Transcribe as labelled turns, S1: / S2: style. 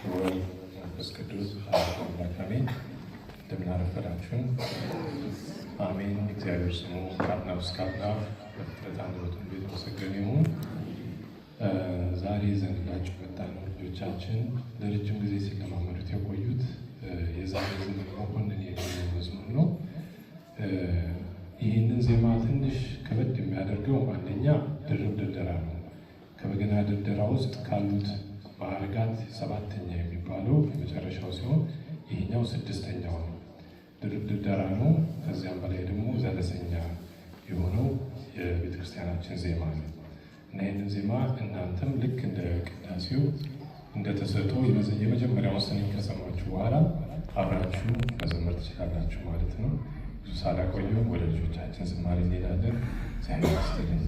S1: ወወልድ ወመንፈስ ቅዱስ አሐዱ አምላክ አሜን። እንደምን አረፈዳችሁ? አሜን። እግዚአብሔር ስሙ ከአጥናፍ እስከ አጥናፍ በፍጥረት አንደበት ሁሉ የተመሰገነ ይሁን። ዛሬ ይዘንላችሁ የመጣነው ልጆቻችን ለረጅም ጊዜ ሲለማመዱት የቆዩት የዛሬ ዘመን መኮንን የሚለው መዝሙር ነው። ይህንን ዜማ ትንሽ ከበድ የሚያደርገው አንደኛ ድርብ ድርደራ ነው። ከበገና ድርደራ ውስጥ ካሉት ማዕረጋት ሰባተኛ የሚባለው የመጨረሻው ሲሆን ይሄኛው ስድስተኛው ነው። ድርብ ድርደራ ነው። ከዚያም በላይ ደግሞ ዘለሰኛ የሆነው የቤተክርስቲያናችን ዜማ ነው እና ይህንን ዜማ እናንተም ልክ እንደ ቅዳሴው እንደተሰጠው የመጀመሪያውን ስንኝ ከሰማችሁ በኋላ አብራችሁ መዘመር ትችላላችሁ ማለት ነው። ብዙ ሳላቆየው ወደ ልጆቻችን ዝማሬ እንሄዳለን። እግዚአብሔር ይስጥልኝ።